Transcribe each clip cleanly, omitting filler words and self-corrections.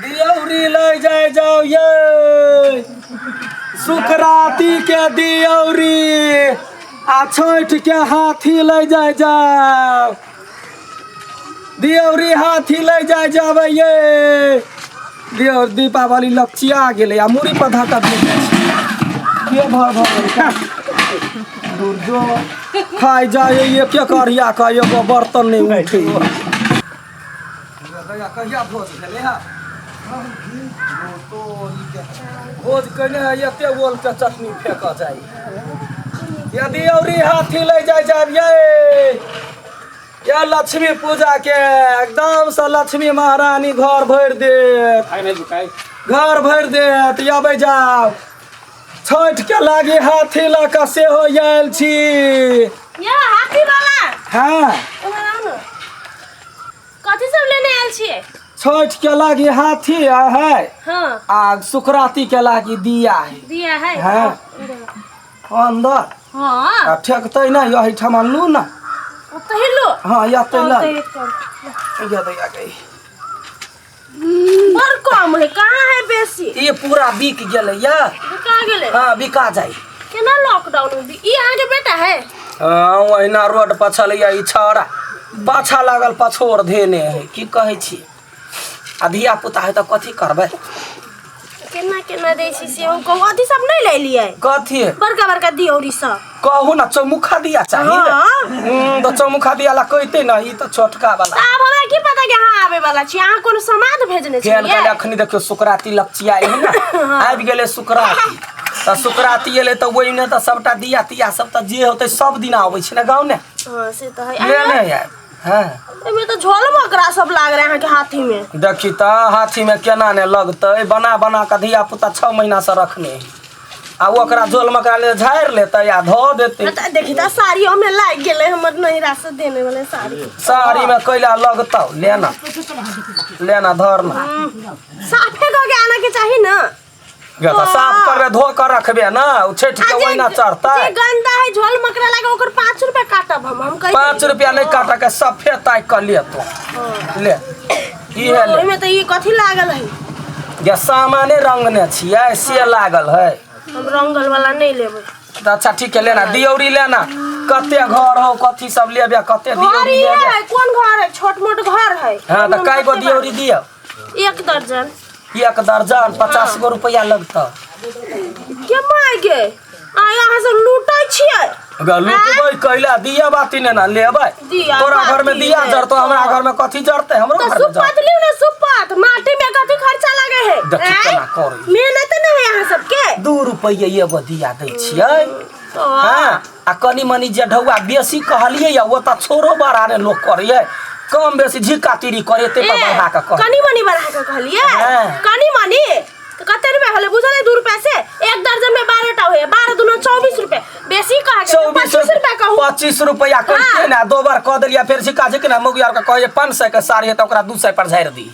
दियौरी लै जाय जाउ ये सुकराती के दियौरी आ छठि के हाथी लै जाय जाउ दियौरी हाथी लै जाय जाबै ये दियौर दीपावली लपचिया गेलै आ मुड़ी पर धऽ कऽ भेज के भर भर दूर जो खाइ जाय एक एक अरिया के एगो बर्तन नहि उठै कहिया भोज भेलै हँ भोज कयने है एते ओलके चटनी फेंक जाइ यदि औरी हाथी लै जाय जाब ये या लक्ष्मी पूजा के एकदम से लक्ष्मी महारानी घर भरि देत घर भरि देत अबै जाउ छठि के लागी हाथी लऽ कऽ सेहो आयल छी यौ हाथी वाला हँ उम्हर आउ ने कथी सब लेने आयल छियै छठि के लागी हाथी है हाँ आ सुकराती के लागी दिया है दिया है हाँ। अंदर हाँ आ ठेकतै नहि एहिठाम अनलू ने ओतहि लो हँ एतै ल ओतहि कम। या दैया गई बड़ कम है कहाँ है बेसी ई पूरा बिक गेलै या बिका गेलै हँ बिका जाइ केना लॉकडाउन में ई अहाँके बेटा है हँ ओहिना रोड पर छलैया ई छौड़ा पाछा लागल पछोर धेने है की कहै छी आ धिया पुता है तऽ कथी करबै केना केना दै छी से हम कहू अथी सब नहि ले लियै कथी बड़का बड़का दियौरी सब कहू ना चौमुखा दिया चाही ने। हाँ। तऽ चौमुखा दिया ला कहते ना ई तऽ छोटका वाला आब हमरा की पता कि अहाँ आबै वाला छी अहाँ कोनो समाद भेजने केहन छियै कहले अखनी देखियौ सुकराती लपचिया है ने आबि गेलै सुकराती तऽ सुकराती एलै तऽ ओहिमे तऽ सबटा दिया तिया सब तऽ जे होतै सब दिना अबै छै ने गाँव ने हाँ से तऽ है ले नहि आयब हँ एहिमे तऽ झोल मकरा सब लाग रहा है अहाँके हाथी में देखी तऽ हाथीमे केना ने लगतै बना बना कऽ धिया पुता छओ महीनासँ रखने है आ ओकरा झोल मकरा ले झाड़ि लेतै आ धऽ देतै तऽ देखी तऽ साड़ियो में लागि गेलै हमर नैहरा से देने वाले साड़ी साड़ीमे कैला लगतौ लेना लेना धरना साफे कऽ के आना के चाही ना गे तऽ साफ करबे धो कऽ रखबे ने ओ छठि के आ जे- ओहिना चढ़तै जे गंदा है झोल मकरा लागे ओकर 5 रुपया काटब हम कहि 5 रुपया नहि काटऽ के सफे ताकि कऽ ले तू ले ई है ले ओहिमे तऽ ई कथी लागल है जे सामाने रंगने छियै से लागल है हम रंगल वाला नहीं लेबै तऽ अच्छा ठीक है लेना दियौरी लेना कते घर हो कथी सब लेबे कते घर दियौरी ही लेबे है कोन घर है छोट मोट घर है हाँ तऽ कए गो दियौरी दियौ एक दर्जन एक दर्जन 50 गो रुपया लगतौ के माय गे आ यहाँ सब लूटै छियै ग लुटबै कैला दिया बाती ने ना लेबै दिया तोरा घर में बाती दिया है। जरतो हमरा घर में कथी जरते हमरो तो घर में जरतै सुपत लियो ना सुपत माटी में कथी खर्चा लगे है देखी आँय? केना करै। मेहनत नहीं है यहाँ सबके 2 रुपये एगो दिया दै छियै तो हँ आ कनि मनि जे ढौआ बेसी कहलियै या ओ तऽ छोरो बड़ा ने लोक करैए कम बेसी झिक्का तिरी करे ते पर ए, बढ़ा कऽ कह कनी मनी बढ़ा के कहलिए हाँ। कनी मनी तो कते रुपया होले बुझल है 2 रुपया से एक दर्जन में 12 टा होए 12 दूना 24 रुपया बेसी कह के 25 रुपया कहू 25 रुपया कहते हाँ। ने दो बार कह देलियै फेर झिक्का झिक ने मौगी आर के कहैए 500 के साड़ी है तऽ ओकरा 200 पर झाड़ि दी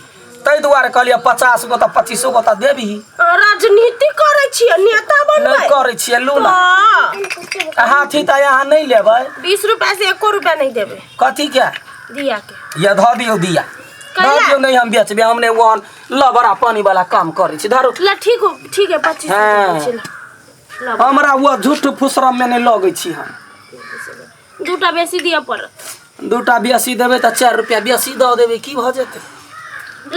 ताहि दुआरे कहलियै 50 गो तऽ 25 गो तऽ देबही राजनीति करै छियै नेता बनबै नहि करै छियै लू ना हाँ। आ हाथी तऽ अहाँ नहि लेबै 20 रुपया से एको रुपया नहीं देबै कथी के दिया के ये धऽ दियौ दिया धऽ कैला? दियौ नहि हम बेचबै हम नहि ओहन लबड़ा पानी वाला काम करै छी धरू ला ठीक हो ठीक है 25 हाँ। रुपया दै छी ला। ला हमरा ओ झूठ फुसरम मे नहि लगै छी हम दूटा बेसी दिअ पड़त दूटा बेसी देबै तऽ 4 रुपया बेसी दऽ देबै की भऽ जेतै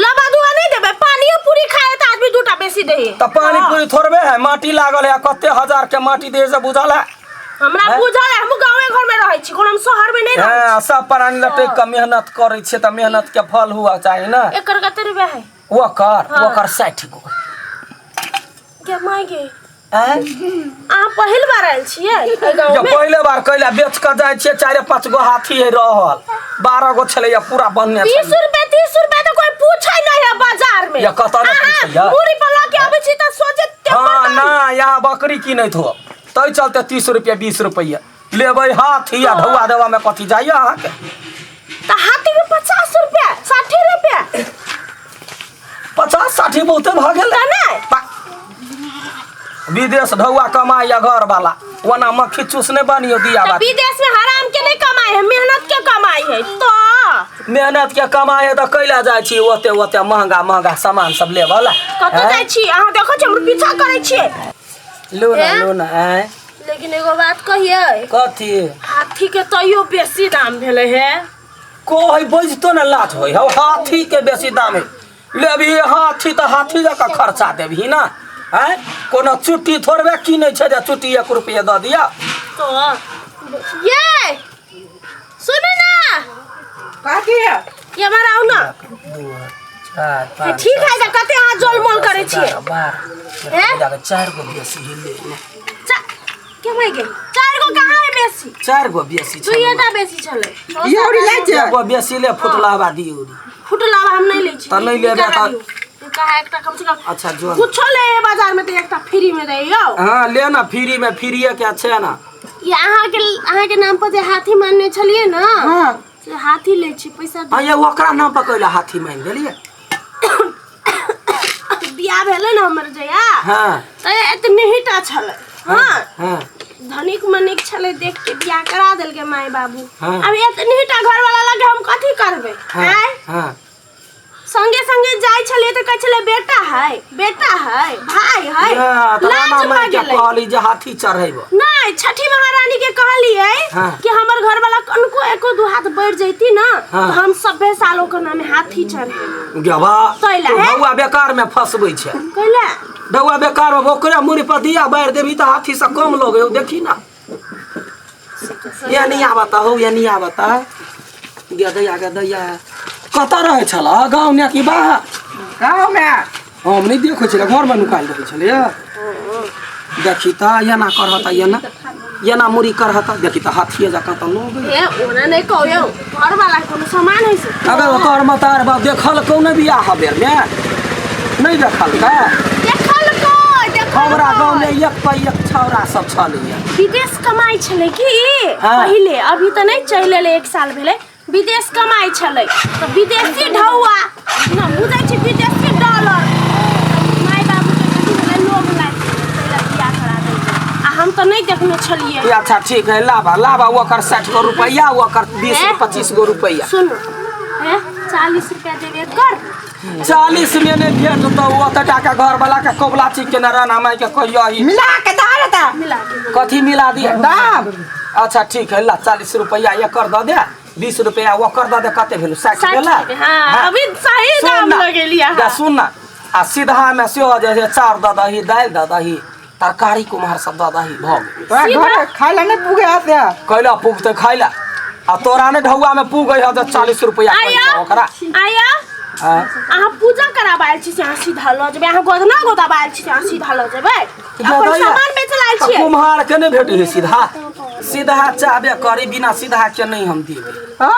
लबा दुआ नहीं देबै पानियो पूरी खाए तऽ आदमी दूटा बेसी दे तऽ पानी पूरी थोड़बे है माटी लागल है कते हजार के माटी दे से बुझल है हमरा हैं? बुझल है हम गाँवे घर में रहै छी कोनो हम शहर में नहीं रहै हाँ सब प्राणी लटकि कऽ मेहनत करै छियै तऽ मेहनत के फल हुआ चाही ने छी। एकर कते रुपया है ओकर हाँ। ओकर 60 गो गे माय गे आँय? अहाँ पहिल बार आयल छियै एहि गाँव जब में पहिले बार कैला बेच कऽ जाइ छियै चारि पाँच गो हाथी है रहल 12 गो छलैया पूरा बन्ने बीस छलै रुपया 30 रुपया तो कोई पूछे नहीं है बाजार में या कतऽ ने अहाँ पूछैया? मूड़ी पर लऽ के आबै छी तऽ सोचे हाँ ना यहाँ बकरी किनैत हो ताहि चलते 30 रुपया 20 रुपया लेबै हाथी आ ढौआ देवा में कथी जाइए अहाँके तऽ हाथी के 50 रुपया 60 रुपया 50 60 बहुते भऽ गेल तऽ नहि विदेश ढौआ कमाइया घर वाला ओना मक्खी चूस नहि बनियो दिया तऽ बाती विदेश में हराम के नहीं कमाई है मेहनत के कमाई है तो मेहनत के कमाए तऽ कैला जाइ छी ओते ओते महंगा महंगा सामान सब लेबऽ ला कतऽ जाइ छी अहाँ देखै छी हमर पीछा करै छियै लो ना एँ? लो ना आँय लेकिन एगो बात कहियै कथी हाथी के तैयो बेसी दाम भेलै हे कोइ बजतो ने लाज होइ हौ हाथी के बेसी दाम है लेबही हाथी तऽ हाथी जकाँ खर्चा देबही ना आँय कोनो चुट्टी थोड़बे किनै छै जे चुट्टी एक रुपये दऽ दिअ तो ये सुनू ना कथी है ये हमारा आओ ना दू चार पाँच ठीक है तऽ कते अहाँ जोल मोल करै छियै बारह हैं? जाके चारि गो बेसी हिलै ने के भइ गेल चारि गो कहाँ है बेसी चारि गो बेसी छै दुइये टा बेसी छलै ई औरी लै छै एगो बेसी ले फुटलावा दियौ फुटलावा हम नहि लै छी तऽ नहि लेबै करा तऽ- दियौ। ई कहाँ एकटा कम से कम अच्छा जो ना। कुछो ले है बाजार में तऽ एकटा फ्री में दै यौ हाँ ले ना फ्री में फ्रीए के छै ना ये अहाँके अहाँके नाम पर जे हाथी मानने छलियै ने हाँ से हाथी लै छी पैसा हाँ ये ओकरा नाम पर कैला हाथी मानि देलियै बियाह भेलै ने हमर जया हाँ तऽ एतने ही टा छलै हाँ हाँ धनिक मनिक छलै देख के बियाह करा देलकै माय बाबू हाँ। अब एतने टा घर वाला लगे हम कथी करबै हाँ आँय हाँ संगे संगे जाइ छलियै तऽ कहै छलै बेटा है बेटा है भाई है ये, तऽ लाज रामा भऽ माय के गेलै कहली जे हाथी चढ़ेबो नहि छठी महारानी के कहलियै हाँ। कि हमर घर वाला कनको एको दू हाथ बढ़ जैती ना हाँ। तऽ हम सभे साल ओकर नामे हाथी चढ़ेबै गवा कैला है? ढौआ बेकार में फंसबै छै कैला ढौआ बेकार में ओकरे मुड़ी पर दिया बारि देबही तऽ हाथी से कम लोग हौ देखी ना ये नहीं आवता हो ये नहीं आवता गदैया गदैया कतऽ रहै छल गाँव में कि बाहर गाँव में हम नहि देखै छलियै घरमे नुकायल रहै छलियै देखी तऽ एना करह तऽ एना एना मुड़ी करह तऽ देखी तऽ हाथिए जकाँ तऽ लोग ए ओना नहि कहू यौ घर वाला कोनो सामान है से अगर ओकर मतार बाप देखल कौ नहि बियाह बेरमे नहि देखलकै देखलकै देखलकै हमरा गाँवमे एक पर एक छौड़ा सब छलैया विदेश कमाइ छलै की हाँ। पहिले अभी तऽ नहि चलि एलै एक साल भेलै विदेश कमाइ छलै तऽ विदेशी ढौआ ने बुझै छी विदेशी डॉलर माय बाबूके कथी भेलै लोभ लागि गेलै ताहि लए बियाह करा देलकै आ हम तऽ नहि देखने छलियै ए, अच्छा ठीक है लाबा लाबा ओकर 60 गो रुपैआ ओकर 20 हैं? 25 गो रुपैआ सुनू हैं 40 रुपया देबे कर 40 में नहीं भेट तो ओते टाका घर वाला के कबला चीज के राना माई के कहियो ही मिला के दाम ता मिला के कथी मिला दिए दाम अच्छा ठीक है ला 40 रुपैआ एकर दऽ दे 20 रुपैआ ओकर दऽ दे कते भेल 60 60 भेला रुपया, हाँ, अभी सही सुन दाम ना, लगेलियै अहाँ। गा सुन ना आ सीधा में सेहो जे छै चाउर दऽ दही दालि दऽ दही तरकारी कुम्हर सब दऽ दही भऽ गेल तोरा घर खाय ला नहीं पुगे आते कैला पुगतै खाय ला आ तोरा ने ढौआ में पुगै हौ तऽ 40 रुपैआ आया पैसा ओकरा आया हाँ। अहाँ पूजा कराबऽ आयल छी से अहाँ सीधा लऽ जेबै अहाँ गोदना गोदाबऽ आयल छी से अहाँ सीधा लऽ जेबै अपन सामान बेचऽ आयल छियै कुम्हार के नहि भेटै है सीधा सीधा चाहबे करी बिना सीधा के नहि हम देबै हो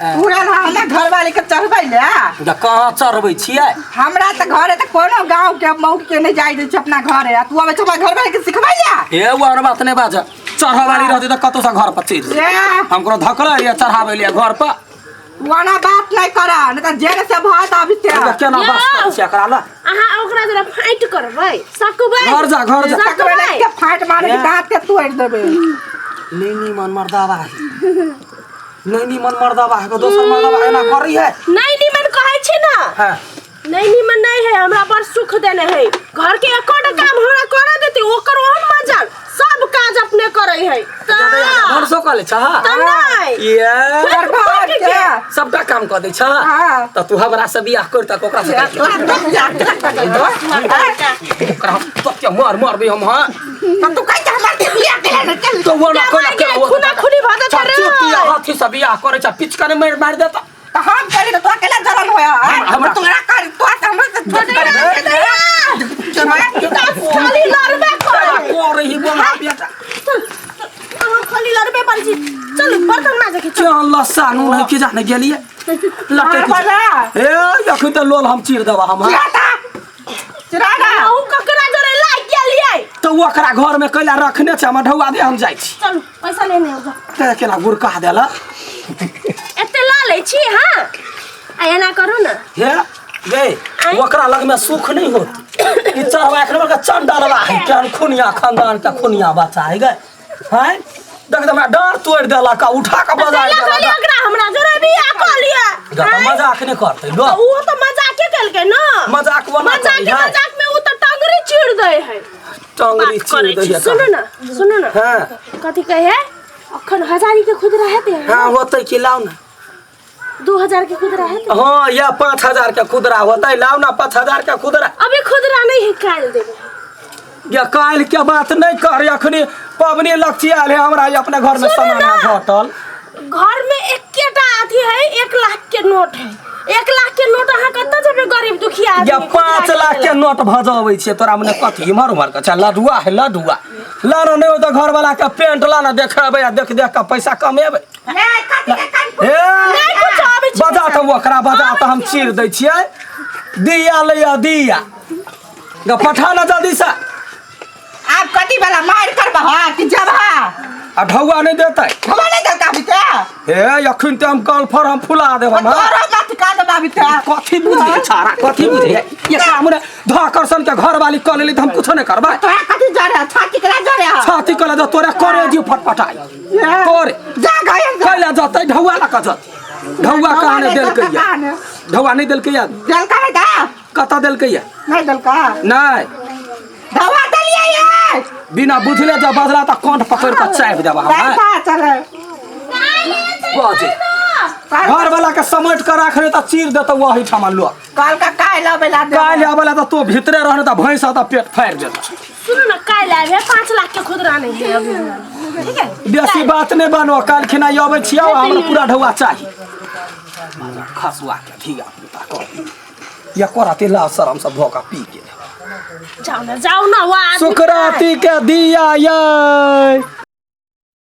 पूरा हमरा घर वाले के चढ़बै ले तऽ कहाँ चढ़बै छियै हमरा तऽ घरे तऽ कोनो गाँव के मौक के नहीं जाय दै छै अपना घरे आ तू अबै छै हमरा घर वाले के सिखबै ले हे ओहन बात नहि बाज चढ़ऽ वाली रहती तऽ कतौ से घर पर चलि जेतै। ए हम कोनो धकलै या चढ़ाबै लिए घर पर ओना बात नहीं कर नहीं तऽ जेल से भात अभी ते एहिमे केना बस करै छियै एकरा लए अहाँ ओकरा जरा फाइट करबै सकबै घर जा, घर जा। सकबै सकबै के फाट मारे के ए। दांत के तोड़ देबे नहीं निमन मर्दावा है नहीं निमन मर्दावा है दोसर मर्दावा एना करी है नहीं निमन कहै छी ना हाँ नहीं निमन नहीं है हमरा बड़ सुख देने है घर के एकोटा काम हमरा करऽ देते ओकर ओहन मजल सब काज अपने करै है भरोसो कऽ ले छह तऽ नहि ये घर भाग के सबटा काम कऽ दै छह हाँ। तऽ तू हमरा से बियाह कर तक ओकरा से कर ओकरा हम तब के मार मारबै हम हाँ तो तू कहि हमर के बियाह केला ने चल तो वो ना कोना के खुना खुनी भऽ जेतै रे हाथी से बियाह करै छ पिचकने मारि मारि देता तो हम करे तो अकेला जलन होया हमरा- तोरा कर तो हमरा खाली लड़बे करे कर ही बोला बेटा अहाँ खाली लड़बे करै छी चलू बर्तन माजे के चल लस्सा नून है कि जाने गेलिए लटक बड़ा ए अखन तऽ लोल हम चीर देबा हम चिराता चिराना अहूँ ककरा जरे लागि गेलियै तऽ ओकरा घर में कैला रखने छै हमर ढौआ दे हम जाइ छी चलू पैसा लेने आउ जाउ। तऽ केना गुड़का देला एते लऽ लै छी हँ आ एना करू ने हे गे आँय? ओकरा लग में सुख नहीं होत ई चढ़वा एक नंबर के चंडलवा है केहन खुनिया खानदान के खुनिया बच्चा है गे हैं देख तऽ हमरा डाँड़ तोड़ि देलक आ उठा के बजारि कैला देलक कहलियै ओकरा हमरा जोरे बियाह कऽ लिअ। ग तऽ मजाक नहि करतै लो। तऽ ओहो तऽ मजाके केलकै ने। मजाक बना मजाक करी है। मजाक में उ तऽ टंगरी चीर दै है। टंगरी बात चीर करै दै छी। है। सुनू ने, सुनू ने। हाँ। कथी कहै है? अखन हजारी के खुदरा हेतै? हाँ, होतै कि, लाउ ने। 2000 के खुदरा हेतै? हाँ, या 5000 के खुदरा होतै, लाउ ने 5000 के खुदरा। अभी खुदरा नहीं है, काल्हि देबै। या काल्हि के बात नहीं कर, अखनी पबनी लक्ष्य आयल है हमरा अपने घर में सुनू सामान ना। घटल। घर में एकेटा अथी है, 1 लाख के नोट है। 1 लाख के नोट अहाँ कतऽ जेबै गरीब दुखिया आदमी या खुदरा 5 के लाख के देला? नोट भजबै छियै तोरा मने कथी इम्हर उम्हर के छै? लडुआ है लडुआ, ला ना, नहि तऽ घर वाला के पेंट ला ना, देखेबै आ देख देख के पैसा कमेबै। ए, कथी के कान? हे। नहि कुछ आबै छै। बजा तऽ ओकरा, बजा तऽ हम चीर दै छियै। दिया लैया दिया ग, पठा ना जल्दी से। आब कथी वाला मार करबह कि जबह? आ ढौआ नहि देतै? हमरा नहीं देलका अभी के। हे, अखन तऽ हम गलफर हम फुला देब हम, हाँ? तोरो मत का देबा अभी के। कथी बुझे छाड़ा, कथी बुझे? ये काम ने धकर्षण के घर वाली कऽ लेली तऽ हम कुछो नहि करबै। तोरा कथी जरे? छाती केना जरे? छाती कले जो तोरे करे जी फटफटाई तोरे। जा गए। कैला जतै? ढौआ लऽ कऽ जतै। ढौआ कहाँ नहि देलकै या? ढौआ नहि देलकै या? देलका नहीं दा। कतऽ देलकै या? नहीं देलका? नहि। दवा देलियै ये। बिना बुझले जब बजला तऽ कंठ पकड़ि कऽ चापि देबा हम, हैं? पैसा चले। बजे घर वाला के समेट कऽ राखने तऽ चीर देतौ वही ठामा लोक। कल का काल्हि अबै ला देबै। काल्हि आबै ला तऽ तू भीतरे रहने तऽ भैंस तऽ पेट फाड़ि देतौ। सुनू ने, काल्हि आबि है, 5 लाख के खुदरा नहीं है अभी हमरा। ठीक है। बेसी बात नहि बनो, काल्हि खिना अबै छियौ, हमरा पूरा ढौआ चाही। खसुआ के धिया पुता कर या करते लाज शरम सब धोखा पी गेल। जाओ ना, जाओ ना, वो आदमी। सुकराती के दिया ये।